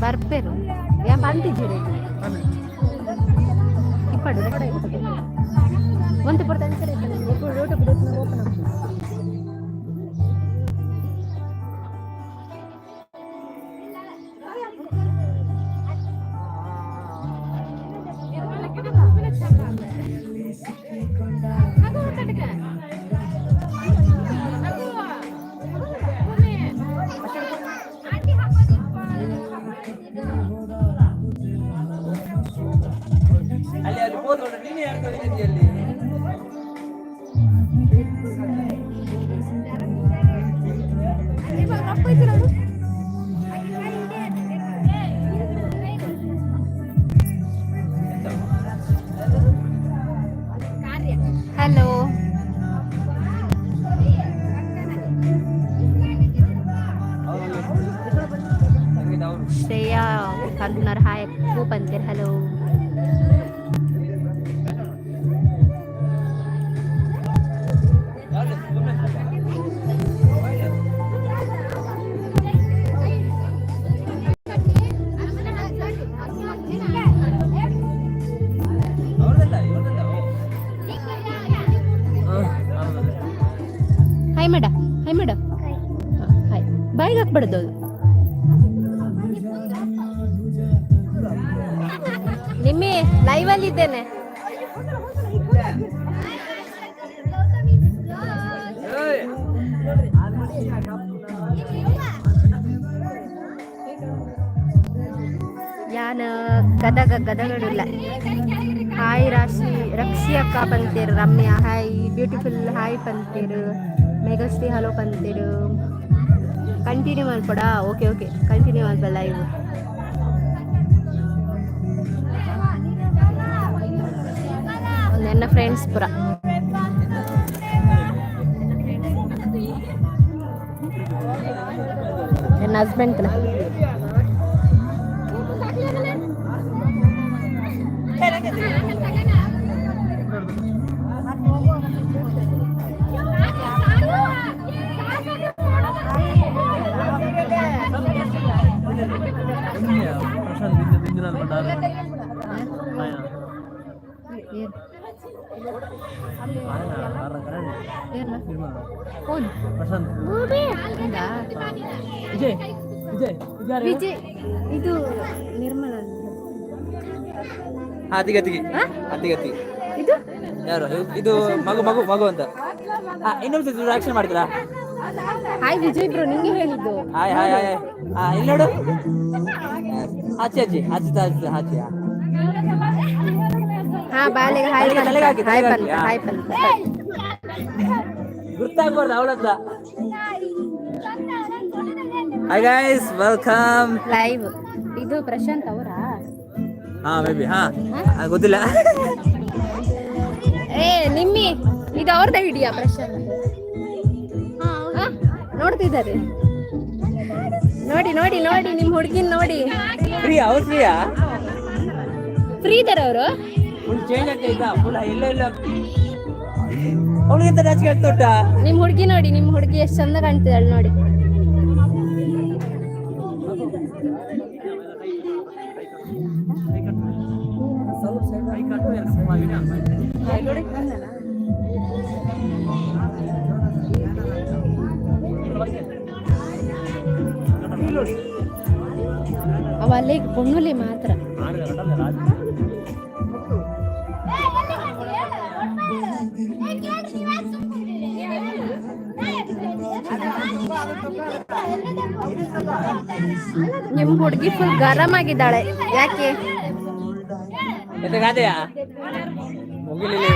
ಬರ್ಪೆರು ಯಾನ್ ಪಂತಿಜೆರ್. ಇಪ್ಪಡು. ಒಂತೆ ಪೊರ್ತು ಅಂಚನೆ ಯೂಟ್ಯೂಬ್ ಓಪನ್. ಅಲ್ಲಿ ಅಲ್ಲಿ ಹೋದ ನೀನು ಯಾರು ಅಲ್ಲಿ? ಹಲೋ. ಶ್ರೇಯಾ ಪನ್ಪುನಾರ್ ಹಾಯ್ ಪೂ ಪಂತೇರ್. ಹಲೋ. ಅವ್ರದಲ್ಲ, ಇವ್ರದಲ್ಲ. ಹಾಯ್ ಮೇಡ, ಹಾಯ್ ಮೇಡ, ಹಾಯ್. ಬಾಯಿಗೆ ಹಾಕ್ಬಾರ್ದು ಅದು. ನಿಮ್ಮಿ, ಲೈವ್ ಅಲ್ಲಿ ಇದ್ದೇನೆ. ಯಾನ ಗದಗ, ಗದಗಡುಲ್ಲ. ಹಾಯ್ ರಾಶಿ, ರಕ್ಷಿ ಅಕ್ಕ ಪಂತೇರು. ರಮ್ಯಾ ಹಾಯ್, ಬ್ಯೂಟಿಫುಲ್ ಹಾಯ್ ಪಂತೇರು. ಮೇಘಶ್ರೀ ಹಲೋ ಪಂತೇರು. ಕಂಟಿನ್ಯೂ ಮಲ್ಪೊಡಾ? ಓಕೆ ಓಕೆ, ಕಂಟಿನ್ಯೂ ಮಲ್ಪ ಲೈವ್. ಒಂದು ಎನ್ನ ಫ್ರೆಂಡ್ಸ್ ಪುರ. ನನ್ನ ಹಸ್ಬೆಂಡ್. ಪ್ರಶಾಂತ್ ಬಿಂದು ಬಿಂದು ಭಂಡಾರ. ಏನ್? ಏರ್ನ? ಹೌದು. ಪ್ರಶಾಂತ್. ಹೌದಾ? ವಿಜಯ್, ವಿಜಯ್, ಯಾರು? ವಿಜಯ್, ಇದು ನಿರ್ಮಲ. ಅತಿಗೆ ಅತಿಗೆ ಅತಿಗೆ ಅತಿಗೆ. ಇದು? ಯಾರು ಇದು? ಮಗು ಮಗು ಮಗು ಅಂತ. ಇನ್ನೊಂದು ಸತಿ ಆಕ್ಷನ್ ಮಾಡ್ತೀರಾ? ಹಾಯ್ ವಿಜಯ್ ಬ್ರೋ, ನಿಂಗೆ ಹೇಳಿದ್ದು. Hi hi hi. ಇಲ್ಲಿ ನೋಡು. ಆಚೆ ಆಚೆ ಆಚೆ ಆಚೆ ಆಚೆ. ಹಾ, ಬಾಲೆಗೆ ಹಾಯ್. ತಲೆಗೆ ತಲೆಗೆ ಹಾಕಿ, ಹಾಯ್ ತಲೆಗೆ ಪಂತ. ಹಾಕಿ. ಹಾಯ್ ಪಂತ. ಗುರ್ತಾಗ್ಬಾರ್ದು ಅವಳತ್ರ. Hi guys, welcome. Live. ಇದು ಪ್ರಶಾಂತ್ ಅವರಾ? ಹಾ, ಮೇ ಬಿ. ಹಾ, ಗೊತ್ತಿಲ್ಲ. ಏ ನಿಮ್ಮಿ, ಇದು ಅವ್ರದ್ದೇ ಹಿಡಿಯಾ ಪ್ರಶಾಂತ್? ಹಾ? ನೋಡ್ತಿದ್ದಾರೆ. ನೋಡಿ ನೋಡಿ ನೋಡಿ, ನಿಮ್ ಹುಡುಗಿನ್ ನೋಡಿ. ಫ್ರೀ ಅವ್ರು, ಫ್ರೀಯಾ? ಫ್ರೀ ಇದಾರೆ ಅವರು. ಫುಲ್ ಚೇಂಜ್ ಆಗ್ತಾ ಇದ್ದ ಫುಲ್. ಇಲ್ಲ ಇಲ್ಲ, ಅವಳಿಗಿಂತ ನಾಚಿಕೆ ಆಗ್ತಾ ಉಂಟಾ? ನಿಮ್ ಹುಡುಗಿ ನೋಡಿ, ನಿಮ್ ಹುಡುಗಿ ಎಷ್ಟ್ ಚಂದ ಕಾಣ್ತಿದ್ದಾಳೆ ನೋಡಿ. ಅವ ಅಲ್ಲೇ ಪೊಣ್ಣುಲೆ ಮಾತ್ರ. ನಿಮ್ ಹುಡುಗಿ ಫುಲ್ ಗರಂ ಆಗಿದ್ದಾಳೆ ಯಾಕೆ? ಎಂತ ಗಾದೆಯಾ ಮುಗಿಲಿಲ್ಲ.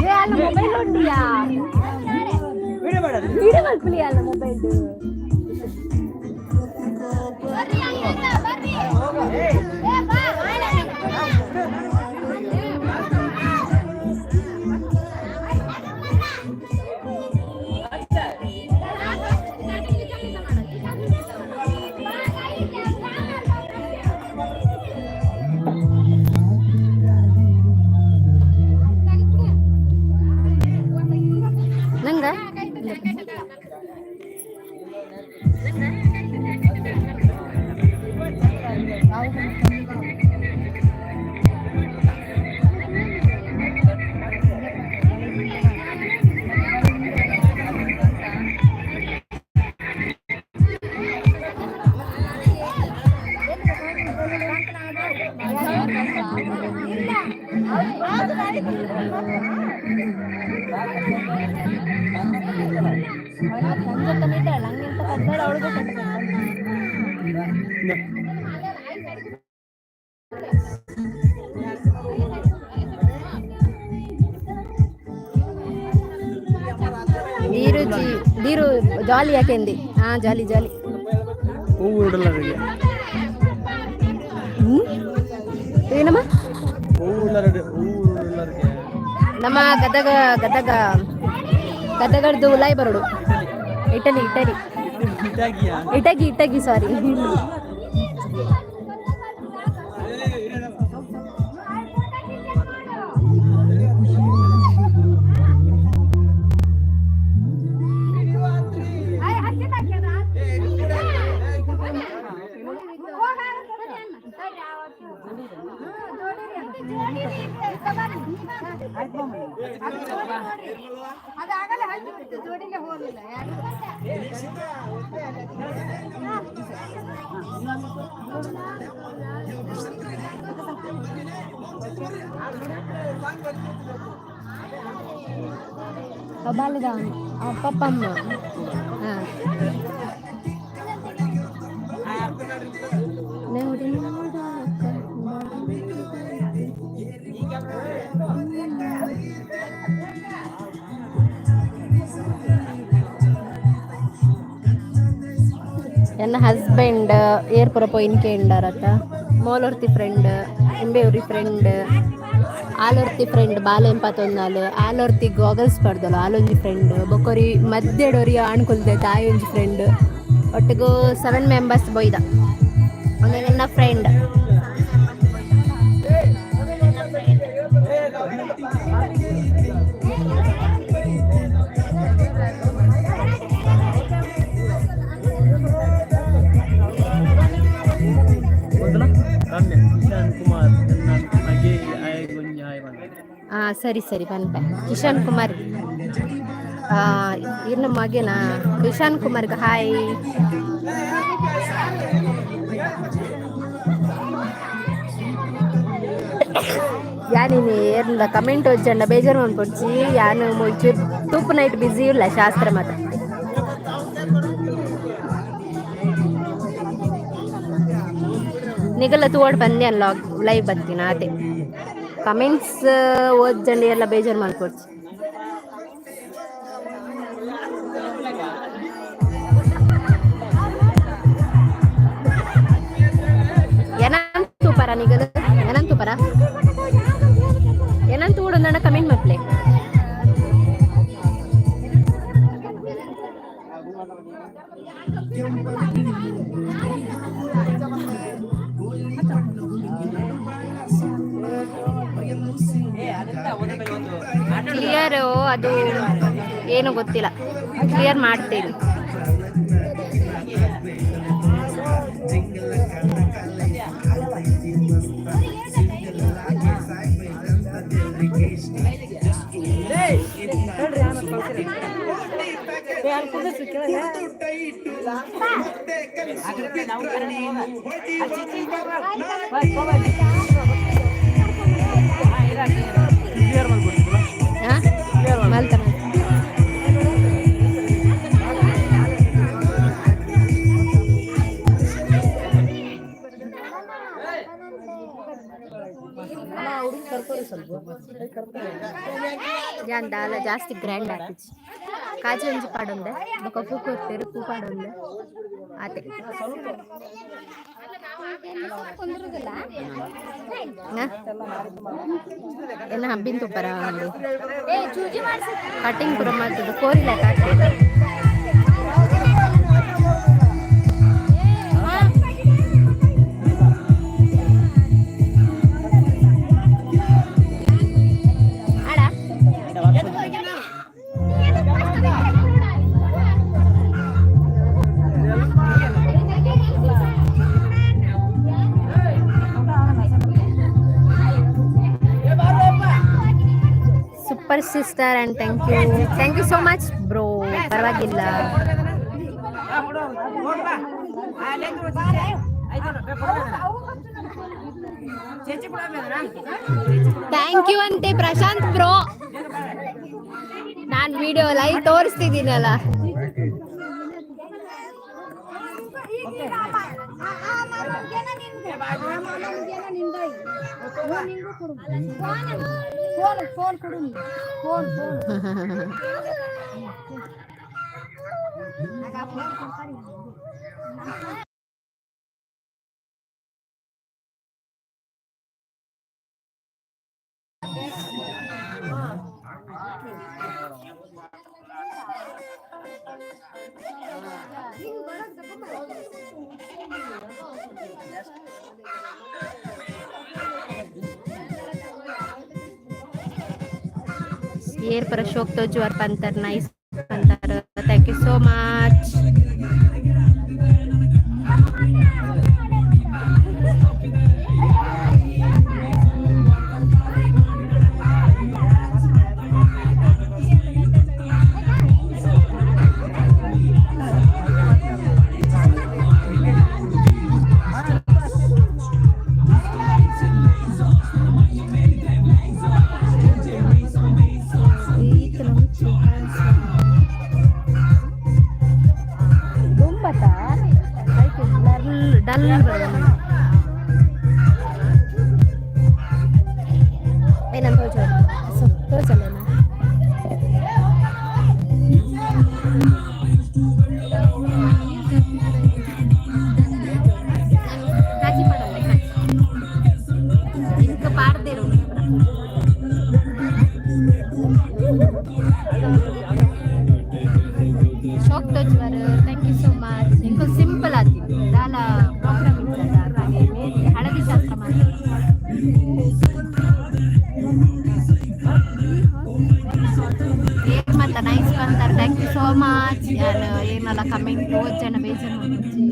ಏ ಅಲ್ಲ, ಮೊಬೈಲ್ ನೋಡ್ತೀಯಾ? ವಿಡಿಯೋ ಮಾಡೋದು. ವಿಡಿಯೋ ಮಲ್ಪಲಿ ಅಲ್ಲ ಮೊಬೈಲ್. ದೀರು ಜಿ ದೀರು ಜಾಲಿ ಯಾಕೆಂದಿ? ಹಾ, ಜಾಲಿ ಜಾಲಿ. ಹೂವು ಉಡಲರಿಗೆ. ಹ್ಮ್, ಏನಮ್ಮ? ಹೂವು ಉಳ್ಳಾರಿಗೆ, ಹೂವು ಉಳ್ಳಾರಿಗೆ. ನಮ್ಮ ಗದಗ, ಗದಗ, ಗದಗಡ್ದು ಉಲಾಯ್ ಬರೋಡು. Italy, Italy. ಇಟಾಗಿಯಾ? ಇಟಗಿ, ಇಟಗಿ, ಸಾರಿ. ಬಾಲದ ಪಪ್ಪಮ್ಮ. ಹಾಂ, ನೋಡಿ. ನನ್ನ ಹಸ್ಬೆಂಡ್ ಏರ್ಪುರ ಪೋಯಿನ್ ಕೇಂಡಾರತ್ತ. ಮೋಲೊರ್ತಿ ಫ್ರೆಂಡ್, ಎಂಬೆವ್ರಿ ಫ್ರೆಂಡ್, ಆಲೊರ್ತಿ ಫ್ರೆಂಡ್ ಬಾಲೆಂಪತ್ತೊಂದಾಲು, ಆಲೊರ್ತಿ ಗಾಗಲ್ಸ್ ಪಡ್ದಳು ಆಲೊಂಜಿ ಫ್ರೆಂಡ್, ಬೊಕೊರಿ ಮಧ್ಯಡೊರಿ ಆಣ್ಕುಲ್ದೆ ತಾಯಿ ಒಂಜಿ ಫ್ರೆಂಡ್. ಒಟ್ಟಿಗೂ ಸೆವೆನ್ ಮೆಂಬರ್ಸ್ ಬೊಯ್ದ. ಒಂದು ನನ್ನ ಫ್ರೆಂಡ್. ಮೊದಲ ರಮ್ಯ ಕಿಶಾನ್ ಕುಮಾರ್ ನನ್ನ ಮಗೆ ಆಯಗೊಂಜಿ ಹಾಯ್ ಬಂದ. ಹಾಂ, ಸರಿ ಸರಿ, ಪನ್ಪೆ. ಕಿಶನ್ ಕುಮಾರ್ ಇರ್ನ ಮಗೇನಾ? ಕಿಶನ್ ಕುಮಾರ್ಗೆ ಹಾಯ್. ಯಾನಿನಿ ಏರ್ಲ ಕಮೆಂಟ್ వచ్చಂಡ ಬೇಜಾರು ಮನ್ಪೊಡ್ಚಿ. ಯಾನು ಮುಲ್ಚು ತೂಪು ನೈಟ್ ಬ್ಯುಸಿ ಇಲ್ಲ ಶಾಸ್ತ್ರ ಮಾತ್ರ. ನಿಗಲ್ಲ ತೂವಡ್ ಬಂದೆ ಲಾಗ್ ಲೈವ್ ಬತ್ತೀನ ಅದೇ. ಕಮೆಂಟ್ಸ್ ಓದ್ಜಂಡಿ ಎಲ್ಲ ಬೇಜಾರು ಮನ್ಪೊಡ್ಚಿ. ಏನಂತ ತೂಪರ ನಿಗಲು? ಏನಂತ ತೂಪರ? ಏನಂತ ತೂಡೊಂದಣ್ಣ ಕಮೆಂಟ್ ಮಪ್ಲೆ. ಕ್ಲಿಯರ್ ಅದು ಏನು ಗೊತ್ತಿಲ್ಲ, ಕ್ಲಿಯರ್ ಮಾಡ್ತೀನಿ. ಕ್ಲಿಯರ್ ಮಾಡ್ಕೊಡ್ತೀರಾ? ಹಾ, ಮಲ್ತ. ಯಾನ್ ದಾಲ ಜಾಸ್ತಿ ಗ್ರ್ಯಾಂಡ್ ಆತಿಜಿ. ಕಾಜಿ ಒಂಜಿ ಪಾಡೊಂದೆ, ಬೊಕ ಪೂ ಕೊರ್ತೆರ್, ಪೂ ಪಾಡೊಂದೆ ಆತೆ. ಹಾ? ಎನ್ನ ಹಬ್ಬಿನ ತುಪ್ಪರ ಒಂದು ಕಟಿಂಗ್ ಪೂರ ಮಾಡ್ತದೆ, ಕೋರಿ ಲೆಕ್ಕ ಆಗ್ತದೆ. ಆಡ. Super sister and thank you, thank you so much bro. ಪರವಾಗಿಲ್ಲ. Thank you ಅಂತೆ ಪ್ರಶಾಂತ್ ಬ್ರೋ. ನಾನ್ ವಿಡಿಯೋ ಲೈವ್ ತೋರಿಸ್ತಿದ್ದೀನಲ್ಲ. ಏರ್ ಪ್ರಶೋಕ್ ತೋಜುವರ್ ಪಂತರ್, ನೈಸ್ ಪಂತರ್. Thank you so much. Dull ಏನಂತ ತೋಚಲೇನಾ? ಕಾಚಿ ಪಡಲ್ಲ, ಕಾಚಿ ಇಂಕ ಪಾಡ್ದೇರು. ಶೋಕ್ ತೋಜುವರು. Thank you so much. ಇಂಕ ಸಿಂಪಲ್ ಆತಿ, ದಾಲ ಪ್ರೋಗ್ರಾಮ್ ಇತ್ತದ, ಹಾಗೆ ಹಳದಿ ಶಾಸ್ತ್ರ ಮಾಡಿ. ಏರ್ ಮತ್ತ nice ಬಂತಾರೆ. Thank you so much. ಯಾರು ಏನೆಲ್ಲ ಕಮೆಂಟ್ ಓದ್ ಜನ ಬೇಜಾರು ಮಾಡ್ಕೊಚ್ಚಿ.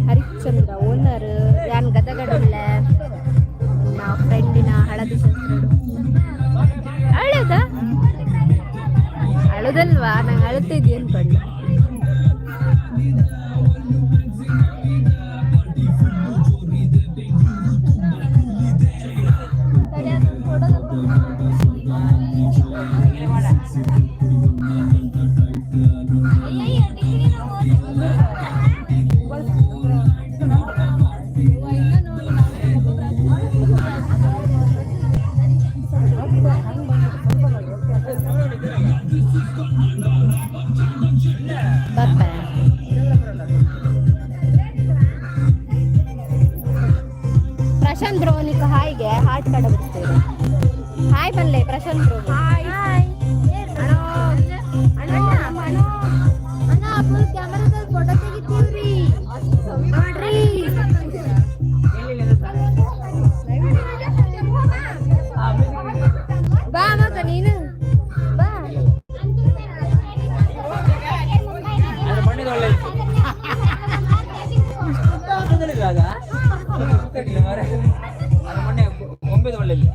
ಹರಿಶ್ಚಂದ್ರ ಓನರ್. ಯಾನ್ ಗದಗಡುಲ್ಲ ನನ್ನ ಫ್ರೆಂಡಿನ ಹಳದಿ ಶಾಸ್ತ್ರ. ಅಳದ ಅಳುದಲ್ವಾ? ನಂಗೆ ಅಳುತ್ತಿದ್ದೆ ಅನ್ಕೊಂಡೆ. ಬರ್ಪೆ. ಪ್ರಶಾಂತ್ ಬ್ರೋ, ನಿಕ್ ಹಾಯ್ಗೆ ಹಾರ್ಟ್ ಕಡೆ ಬಿಡ್ತೇವೆ. ಹಾಯ್ ಬನ್ಲೆ ಪ್ರಶಾಂತ್ ಬ್ರೋ. ಹಾಯ್. ಅಣ್ಣ, ಫುಲ್ ಕ್ಯಾಮರಾದಲ್ಲಿ ಫೋಟೋ ತೆಗಿತೀವ್ರಿ ನೋಡ್ರಿ. ಬಾ ಮಗ, ನೀನು ಬಾ. ಅದು ಮಣ್ಣಿಗೆ ಒಳ್ಳೆ ಇತ್ತು. ಇವಾಗ ಗೊತ್ತಾಗ್ಲಿಲ್ಲ ಮಾರ್ರೆ. ಅದು ಮೊನ್ನೆ ಒಂಬೆದು ಒಳ್ಳೆ ಇಲ್ಲ.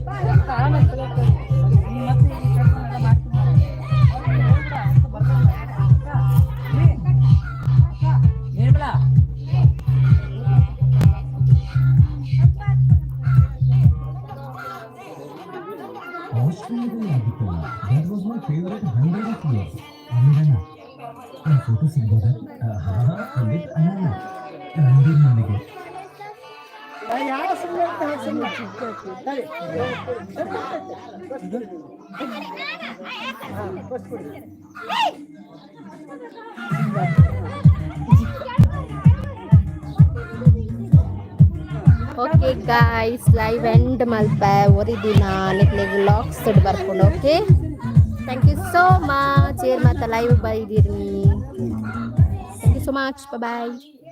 ನಿರ್ಮಲಾ. ಆಸ್ಟ್ರೇಲಿಯಾದಲ್ಲಿ ಆಗಿತ್ತಲ್ಲ. That was my favourite 100 of years. ಆಮೇಲೆ ಒಂದು ಫೋಟೋ ಸಿಗ್ಬೋದಾ? ವಿತ್ ಅನನ್ಯ, ರಂಗೀರ್. ನನಗೆ ಓಕೆ ಗಾಯ್ಸ್, ಲೈವ್ ಎಂಡ್ ಮಲ್ಪ ಒರಿದಿನ ನಿಕ್ಲೆಗ್ ಲಾಕ್ಸ್ ಬರ್ಕೊಂಡು. Okay, thank you so much. ಏರ್ ಮಾತ live ಬೈದಿರಿ. Thank you. You so much. Bye.